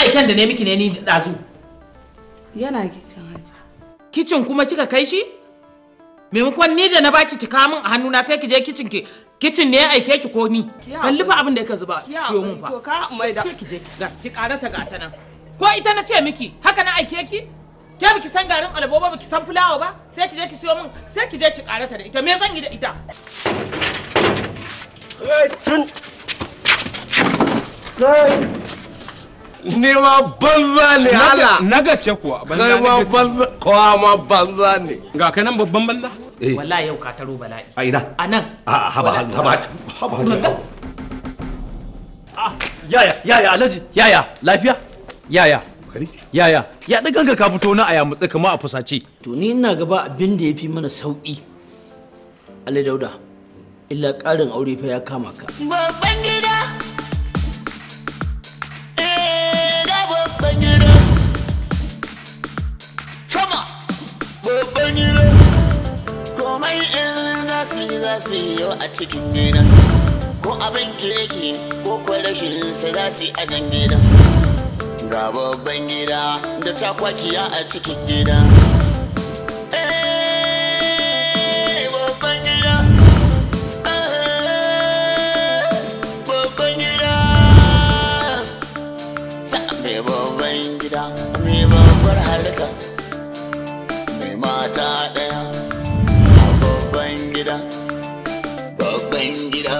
aiken da ne miki ne ni dazu? Yana kicin Hajiya. Kicin kuma kika kai shi? Maimakon ni da na baki ki kawo min a hannuna sai ki je kicin ki. Kicin ne ya aike ki ko ni? Kalli fa abin da yake zuba siyo mun fa. To ka mai da. Sai ki je ga ki karata ga ta nan. Ko ita na ce miki haka na aike ki? Ke biki san garin alabo ba, biki san fulawa ba, sai ki je ki siyo min, sai ki je ki karata da ita. Me zan yi da ita? Ni ma banza ne Allah. Na gaske kuwa. Kai ma banza, kowa ma banza ne. Ga ka nan babban banza? Wallahi yau ka taro bala'i. A ina? A nan. A'a haba haba haba. Yaya, yaya Alhaji, yaya, lafiya? Yaya. Yaya, ya ɗaganka ka fito na a yamutse kamar a fusace. To ni ina gaba abin da ya fi mana sauƙi. Ali Dauda, illa ƙarin aure fa ya kama ka. Babban gida. Eh, ga babban gida. Sama. Babban gida. Komai in za su yi za su yi yau a cikin gida. Ko abin kirki ko kuwa rashin sa za su yi a jan gida. Ga babban gida da takwakiya a cikin gida. Eh, babban gida. Eh, babban gida. Mai babban gida, mai babbar harka, mai mata ɗaya. Babban gida, babban gida.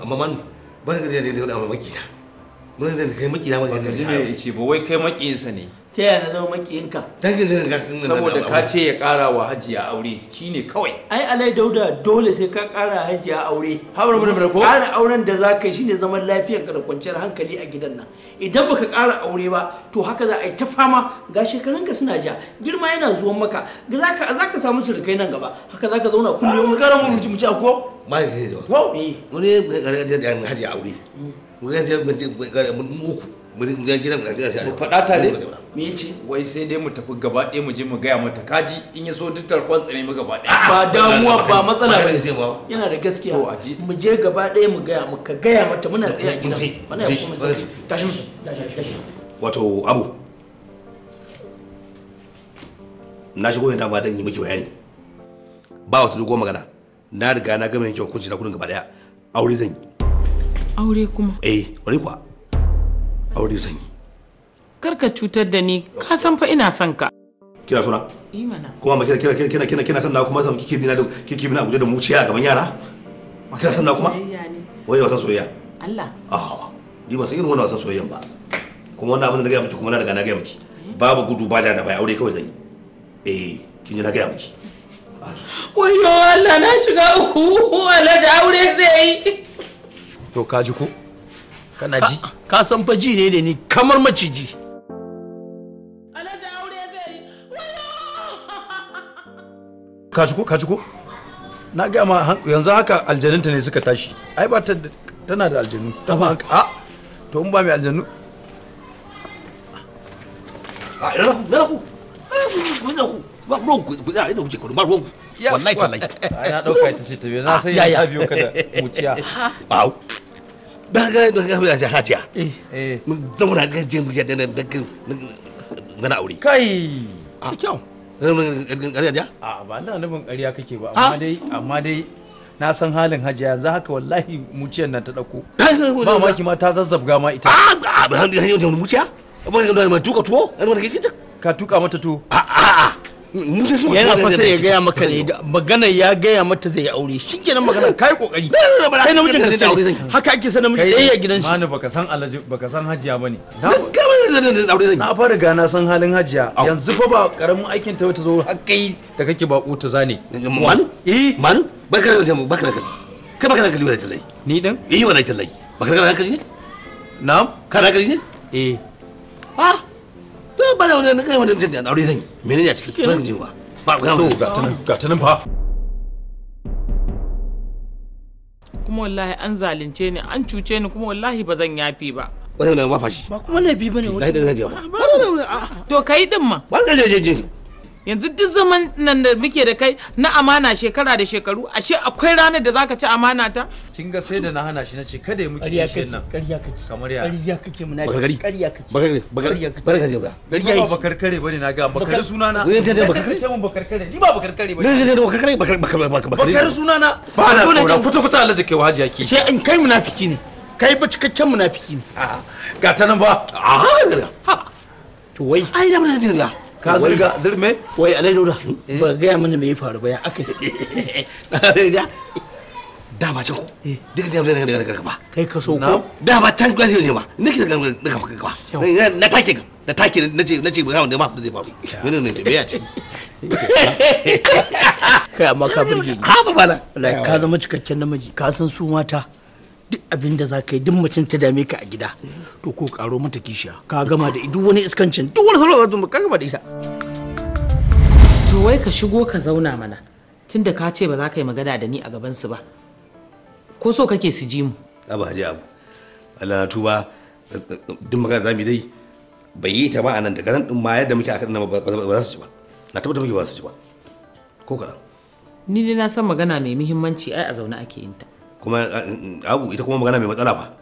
Amma man ba ka da da makina. Mun da kai makina ba ka ji me yace ba, wai kai makiyinsa ne. Ta yaya na zama makiyinka? Saboda ka ce ya ƙara wa Hajiya aure shine kawai. Ai Alai Dauda dole sai ka ƙara Hajiya aure. Haura mun ko? Ƙara auren da za ka yi shine zaman lafiyarka da kwanciyar hankali a gidan nan. Idan baka ƙara aure ba to haka za a yi ta fama, ga shekarunka suna ja, girma yana zuwan maka, za ka samu surukai nan gaba, haka za ka zauna kullum. Ƙara mu ci mu ci ko? Ma ka ce ba. Wani ya Hajiya aure. Mu ya mu uku. Mu gidan mu faɗa tare. Me yace? Wai sai dai mu tafi gaba ɗaya mu je mu gaya mata kaji in ya so duk tarkon tsame mu gaba ɗaya. Ba damuwa ba matsala ba. Yana da gaskiya. Mu je gaba ɗaya mu gaya mu ka gaya mata muna tsaye a gidan. Muna kuma tashi mu tashi. Wato abu na shigo ne dama dan yi miki bayani. Ba wata dogon magana. Na riga na gama yanke hukunci na kudin gaba ɗaya. Aure zan yi. Aure kuma? Eh, aure kuwa. Aure zan yi. Karka cutar da ni, ka san fa ina son ka. Kina so na? Yi mana. Kuma ma kina kina kina kina son na kuma san kike bina da kike bina guje da muciya a gaban yara? Kina son na kuma? Wai wasan soyayya. Allah. Ah, ni ba san irin wannan wasan soyayyan ba. Kuma wannan abin da na gaya miki kuma na riga na gaya miki. Babu gudu ba ja da bai aure kawai zan yi. Eh, kin ji na gaya miki. Wayo Allah na shiga uku, Alhaji aure zai yi. To ka ji ko? Kana ji? Ka san fa ji ne da ni kamar maciji. Alhaji aure zai yi. Ka ji ko? Ka ji ko? Na ga ma yanzu haka aljanunta ne suka tashi. Ai ba ta tana da aljanu. Ta ba a to in ba mai aljanu. A ina ku ina ku. Ku ku ba ruwan ku ku tsaya inda kuke ba ruwan ku. Wallahi tallahi. Ai na dauka ita ce ta biyo. Na san ya biyo ka da muciya. Au. Da ga da ga Hajiya. Eh. Mun zauna ga jin da da da aure. Kai. A kyau. Ƙarya? A ba ina nufin ƙarya kake ba, amma dai amma dai na san halin Hajiya yanzu haka wallahi muciyan nan ta dauko. Ba maki ma ta zazzabga ma ita. A ba muciya? Ba tuka tuwo? Ka tuka mata tuwo? A a a. Yana fa sai ya gaya maka ne magana ya gaya mata zai aure shikenan magana kai kokari kai namijin gaske ne haka ake san namiji ɗaya a gidan shi. Manu baka san Alhaji baka san Hajiya bane. Na fara gana san halin Hajiya yanzu fa ba karamin aikin ta ta zo har kai da kake bako ta zane. Manu? Eh Manu baka da baka da kai baka da hankali wallahi tallahi. Ni din? Eh wallahi tallahi. Baka da hankali ne? Na'am. Ka da hankali ne? Eh. Ah ba da wani kai wani jin aure zan yi menene a cikin ban jin ba ba ga to ga ta nan fa. Kuma wallahi an zalunce ni, an cuce ni, kuma wallahi ba zan yafe ba. Wannan ba fashi. Ba kuma laifi bane wannan. To kai din ma. Ba ka je je. Yanzu duk zaman nan da muke da kai na amana shekara da shekaru, ashe akwai ranar da zaka ci amana ta? Kin ga sai da na hana shi nace kada ya muke kishin nan. Ƙarya kake. Kamar ya. Ƙarya kake munafiki. Ƙarya kake. Bakari bakari bakari ba. Ƙarya ba bakarkare bane na ga bakari sunana. Bakari ce mun bakarkare. Ni ba bakarkare bane. Ne ne bakarkare bakari bakari sunana. Ba na tsoron kuta kuta Allah jake wahaji yake. Sai in kai munafiki ne. Kai ba cikakken munafiki ne. Ga ta nan ba. To wai. Ai da mun da. Ka zirga zirme? Wai Alhaji Dauda ba gaya mana me ya faru ba ya aka yi. Dama can ko? Duka da da da ba. Kai ka so ko? Dama can ka ne ba. Nake da gaba gaba. Na take na take nace nace ba ga ma zai faru. Mene ne me ya ce? Kai amma ka burge ni. Ha ba bala. Wallahi ka zama cikakken namiji ka san su mata. Duk abin da za ka yi duk macen ta dame ka a gida to ko karo mata kishiya ka gama da duk wani iskancin duk wani salon ka gama da isa. To wai ka shigo ka zauna mana tunda ka ce ba za ka yi magana da ni a gaban su ba, ko so kake su ji mu? Abu haji abu Allah na tuba, duk magana za mu yi dai bai yi ta ba a nan daga nan din ma yadda muke a kan nan ba za su ci ba, na tabbata muke ba su ci ba ko kaɗan. Ni dai na san magana mai muhimmanci ai a zaune ake yin ta. Kuma abu ita kuma magana mai matsala ba,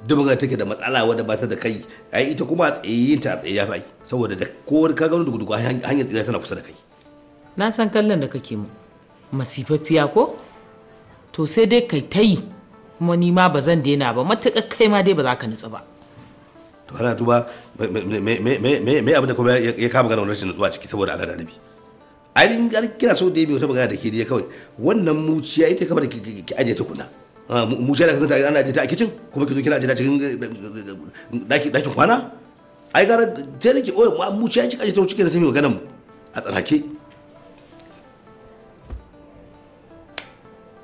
duk magana take da matsala wadda ba ta da kai ai ita kuma a tsaye yin ta a tsaye ya fi ai saboda da ko ka gano dugu dugu hanyar tsira tana kusa da kai. Na san kallon da kake mu masifaffiya ko, to sai dai kai ta yi kuma ni ma ba zan daina ba, matuƙar kai ma dai ba za ka nutsu ba. To ana tuba me abin da kuma ya kama magana rashin nutsuwa ciki saboda Allah da Annabi. Ainihin kina so da ya wata magana da ke dai kawai wannan muciya ita kamar ki ajiye ta kuna muciya da kasance ana ajiye ta a kicin kuma ki zo kina ajiye ta cikin dakin kwana ai gara sai da ki oye muciya ki ajiye ta cikin sai mu maganar mu a tsanake.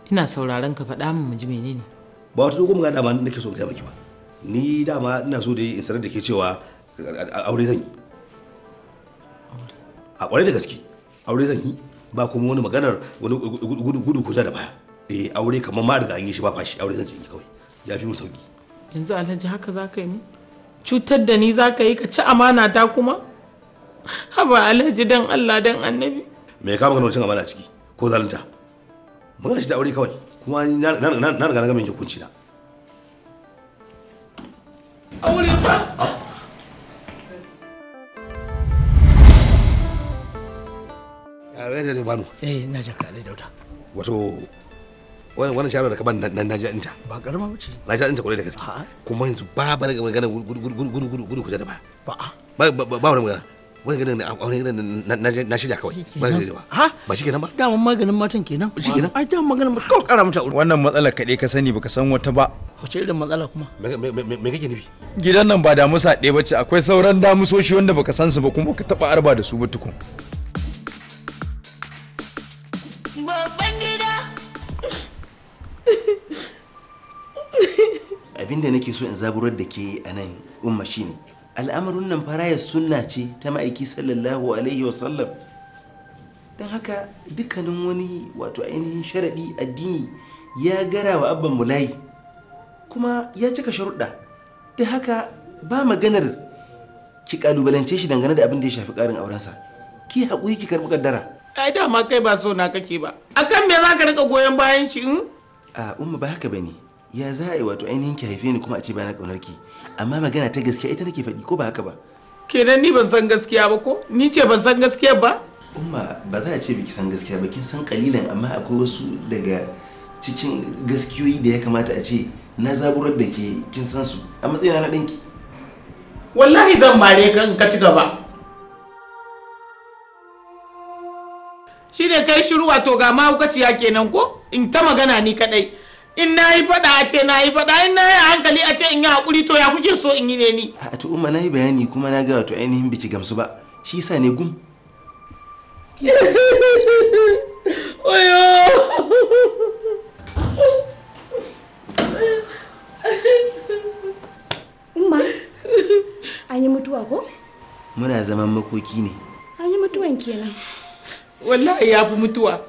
Ina sauraron ka, faɗa min mu ji menene. Ba wata dogon magana dama nake so in gaya miki ba, ni dama ina so da in sanar da ke cewa aure zan yi. A kwarai da gaske aure zan yi, ba kuma wani maganar wani gudu ko da baya. Eh aure kamar ma riga an yi shi ba fashi, aure zan ce in kawai ya fi mu sauki. Yanzu Alhaji haka za ka yi mu? Cutar da ni za ka yi ka ci amana ta kuma? Haba Alhaji dan Allah dan Annabi. Me ya kama cin amana ciki ko zalunta? Magana shi da aure kawai kuma na riga na gama yanke hukunci na. Aure fa? Banu. Eh na jaka Alhaji Dauda. Wato wannan shawara da ka ban nan na ji daɗinta. Ba karama bace. Na ji daɗinta kwarai da gaske. Kuma yanzu ba ba magana gudu gudu gudu gudu kusa da ba. Ba ba ba wani magana. Wani magana na shirya kawai. Ba shi ba. Ha? Ba shi kenan ba? Daman maganin matan kenan. Shi kenan. Ai daman maganin kawai kara mata aure. Wannan matsalar kaɗai ka sani baka san wata ba. Wace irin matsala kuma? Me kake nufi? Gidan nan ba damusa ɗaya bace, akwai sauran damusoshi wanda baka san su ba kuma baka taɓa arba da su ba tukun. Abinda nake so in zaburar da ke a nan umma shine al'amarin nan faraya sunna ce ta ma'aiki sallallahu alaihi wasallam, don haka dukkanin wani wato ainihin sharaɗi addini ya gara wa abban mulayi kuma ya cika sharuɗa, don haka ba maganar ki kalubalance shi dangane da abin da ya shafi ƙarin aurensa. Ki haƙuri ki karɓi kaddara. Ai dama kai ba so na kake ba, akan me za ka rika goyon bayan shi? A umma ba haka bane. Ya za a yi wato ainihin ki haife ni kuma a ce ba na ƙaunar ki, amma magana ta gaskiya ita nake faɗi ko ba haka ba? Kenan ni ban san gaskiya ba ko? Ni ce ban san gaskiya ba? Umma ba za a ce biki san gaskiya ba, kin san kalilan, amma akwai wasu daga cikin gaskiyoyi da ya kamata a ce na zaburar da ke kin san su a matsayina na ɗanki. Wallahi zan mare ka in ka ci gaba. Shi ne kai shiru wato ga mahaukaciya kenan ko? In ta magana ni kaɗai. In na yi faɗa a ce na yi faɗa, in na yi hankali a ce in yi haƙuri, to ya kuke so in yi ne ni? A to umma na yi bayani kuma na ga wato ainihin biki gamsu ba, shi yasa ne gum. Oyo! Umma, an yi mutuwa ko? Muna zaman makoki ne. An yi mutuwan kenan. Wallahi ya fi mutuwa.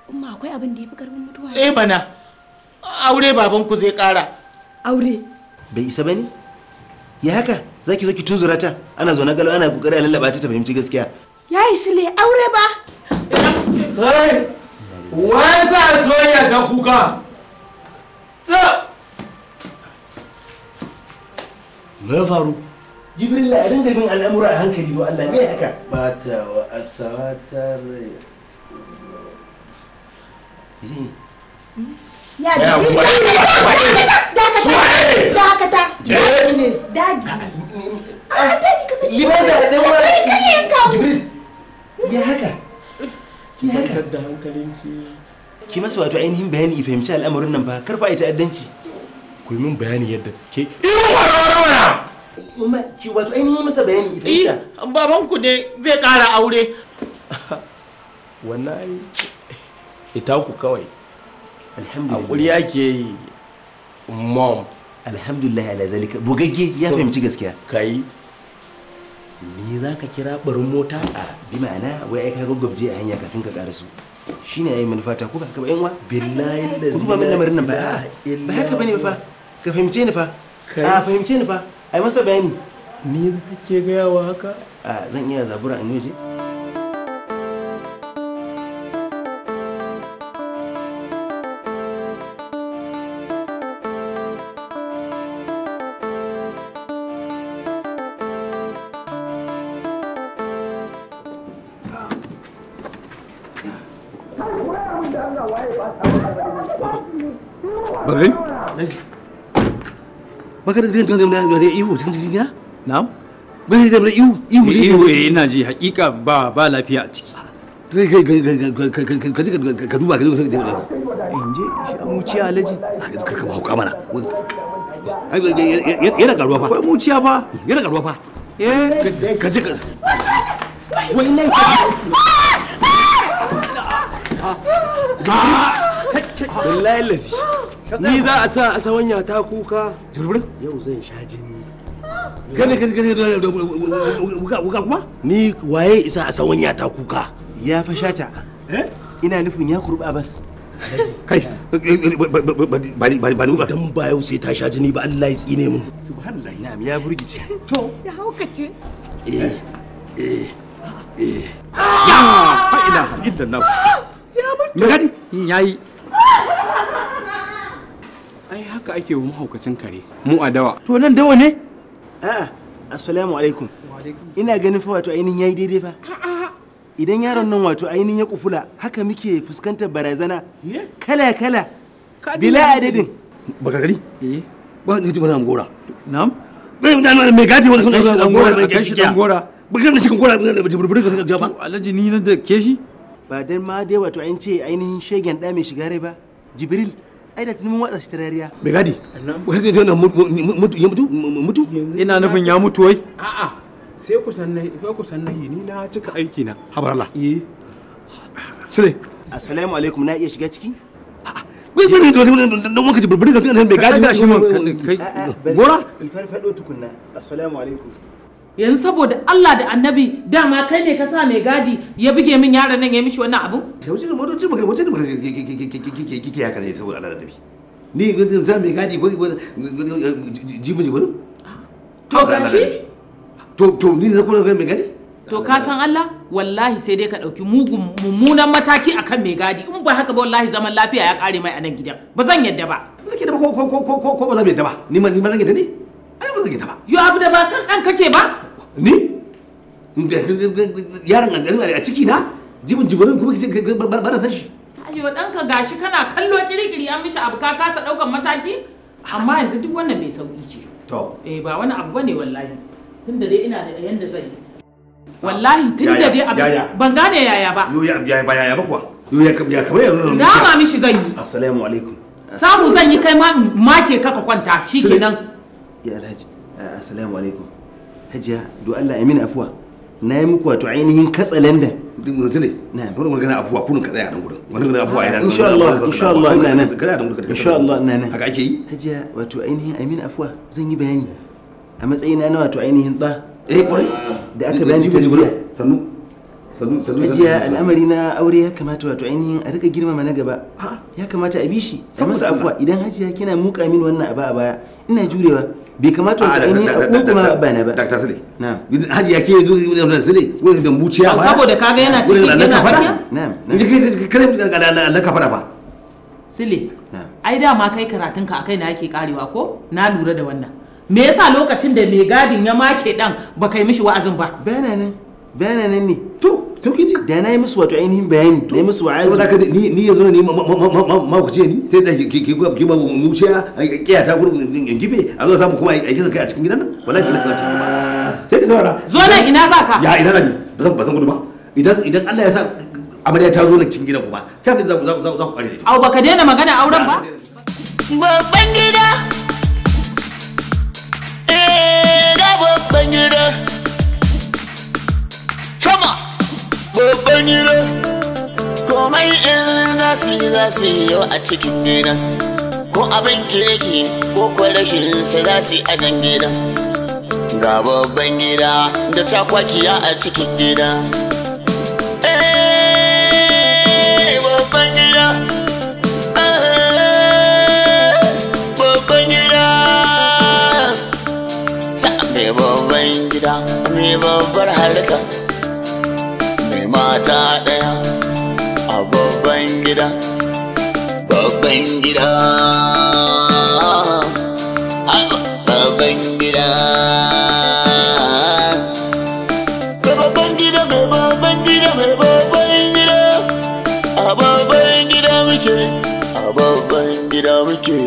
Umma akwai abin da ya fi karfin mutuwa. Eh bana. Aure babanku zai kara. Aure? Bai isa bane? Ya haka zaki zo ki tunzura ta, ana zaune galo ana kokari a lallaba ta ta fahimci gaskiya. Yayi Sule aure ba. Kai! Wai za a soyayya ta kuka? Me ya faru? Jibril a dinga bin al'amura a hankali do Allah, me haka? Bata wa asawatar. Ya Jibril, dakata, dakata. Dadi ne, dadi. Ah, dadi ka bari. Limaza da wa Jibril. Ya haka? Ya haka? Da hankalinki. Ki masa wato ainihin bayani fahimci al'amarin nan fa, kar fa ai ta'addanci. Ku yi min bayani yadda ke irin wara-wara. Umma, ki wato ainihin masa bayani fahimta. Baban ku ne zai ƙara aure. Wannan ita ku kawai. Alhamdulillah. Hakuri ake yi mom. Alhamdulillah ala zalika. Bugagge ya fahimci gaskiya. Kai ni za ka kira barin mota? Bi ma'ana wai ai ka gaggabje a hanya kafin ka karasu. Shine yayi manufata ko ba haka ba yan uwa? Billahi lazi. Ku duba min lamarin nan ba. Ba haka bane fa. Ka fahimce ni fa. A fahimce ni fa. Ai masa bayani. Ni za ke gaya wa haka? A zan iya zabura in waje? Bagari? Baka da zai da ihu cikin cikin gida? Na'am. Ba zai da ihu ihu ihu ina ji hakika ba lafiya a ciki. To kai ka duba ka duba. In je shi an muciya alaji. Ka ka hauka mana. Yana karuwa fa. Akwai muciya fa. Yana karuwa fa. Eh. Ka je ka. Wai nan Wallahi lazi. Ni za a sa asawanya ta kuka. Jurburin? Yau zan sha jini. Gane gane gane wuka wuka kuma? Ni waye isa asawanya ta kuka? Ya fa shata. Eh? Ina nufin ya kurba bas. Kai ba ni ba ni wuka. Dan ba yau sai ta sha jini ba Allah ya tsine mu. Subhanallah. Na'am ya burgice. To. Ya haukace. Eh. Eh. Eh. Ya fa ilaha illallah. Ya mutu. Me gadi? Yayi. Ai haka ake wa mahaukacin kare mu a dawa. To nan dawa ne? A'a, assalamu alaikum. Ina ganin fa wato ainihin yayi daidai fa. Idan yaron nan wato ainihin ya kufula, haka muke fuskantar barazana kala kala. Bila adadin. Baka gari? Eh. Ba ni wani gora. Na'am. Mai gadi wani gora mai kai shi dan gora. Baka da cikin gora da burburin ka ba. Alhaji ni nan da ke shi? Ba dan ma dai wato an ce ainihin shegen da mai shiga rai ba. Jibril ai da tuni mun watsa shi ta rariya. Mai gadi? Mutu ya mutu mutu? Ina nufin ya mutu wai. A'a sai ku san nahi sai ku san nahi ni na cika aiki na. Habar Allah. Eh. Sule. Assalamu alaikum na iya shiga ciki? Wai sai ne don wanka burburin ka mai gadi. Ka shi mun kai. Gora? Farfado tukunna. Assalamu alaikum. Yanzu saboda Allah da Annabi dama kai ne ka sa mai gadi ya buge min yaron nan ya mishi wannan abu? Yaushe da motocin maka motocin maka kike haka ne saboda Allah da Annabi. Ni za mai gadi ko jibi jibi? To gashi? To ni ne kuma mai gadi? To ka san Allah wallahi sai dai ka dauki mugun mummunan mataki akan mai gadi in ba haka ba wallahi zaman lafiya ya kare mai a nan gidan ba zan yadda ba. Zan yadda ba ko ba zan yadda ba ni ma zan yadda ne? Ai ba zan yadda ba. Yo abu da ba san dan kake ba? Ni? Yaron a ciki na jibin jibirin kuma kice ba na san shi. Ayo ɗanka gashi kana kallo kirikiri an mishi abu ka kasa ɗaukan mataki? Amma yanzu duk wannan mai sauki ce. To. Eh ba wani abu bane wallahi. Tunda dai ina da yanda zan yi. Wallahi tunda dai abu ban gane yaya ba. Yo ya ba yaya ba kuwa. Yo ya kamar ya nuna. Rama mishi zan yi. Assalamu alaikum. Samu zan yi kai ma in make ka ka kwanta shikenan. Ya Alhaji assalamu alaikum. Hajiya, do Allah ya mini afuwa. Na yi muku wato ainihin katsalanda. Sule, wani magana afuwa kunun ka tsaya nan gurin. Wani magana afuwa ina. Insha Allah, insha Allah ina nan. Ka tsaya nan gurin. Insha Allah ina nan. Haka ake yi? Hajiya, wato ainihin amin afuwa zan yi bayani. A matsayina na wato ainihin ɗa. Eh, kwarai. Da aka bayani tarbiyya. Sannu. Sannu sannu. Hajiya, al'amari na aure ya kamata wato ainihin a rika girmama na gaba. Ya kamata a bi shi a masa afuwa. Idan hajiya kina muka min wannan abu a baya, ina jurewa. Bai kamata wato ainihin a kuma abba na ba. Dr. Sule. Na'am. Hajiya ke yanzu da Sule wani da muciya ba. Saboda kaga yana cikin yana tsakiya? Na'am. In kare Allah ka fada fa. Sule. Ai dama kai karatunka akai na yake karewa ko? Na lura da wannan. Me yasa lokacin da mai gadin ya make dan baka yi mishi wa'azin ba? Bana nan. Bana nan ne. To kin ji? Da na yi musu wato ainihin bayani, na yi musu wa'azi. Saboda haka ni yanzu ne ma ku ce ni sai da ki ki ki ba muciya kiya ta gurin in gibe a zo samu kuma a kisa kai a cikin gidan nan, wallahi talaka a cikin ba. Sai ki saurara. Zo nan, ina za ka? Ya ina zani? Ba zan gudu ba. Idan Allah ya sa amarya ta zo nan cikin gidan kuma ka sai za ku kare da ita. Au, baka daina magana auren ba? Babban gida. Eh, ga babban gida. Sama. Babban gida. Komai in za su yi za su yi yau a cikin gidan. Ko abin kirki ko kwa rashin sa za su yi a nan gidan. Ga babban gida da takwakiya a cikin gida. Eh, babban gida. Eh, babban gida. Mai babban gida, mai babbar harka. Mai mata ɗaya a babban gida. Babban gida. Babban gida. Mai babban gida, mai babban gida, mai babban gida. A babban gida muke, a babban gida muke.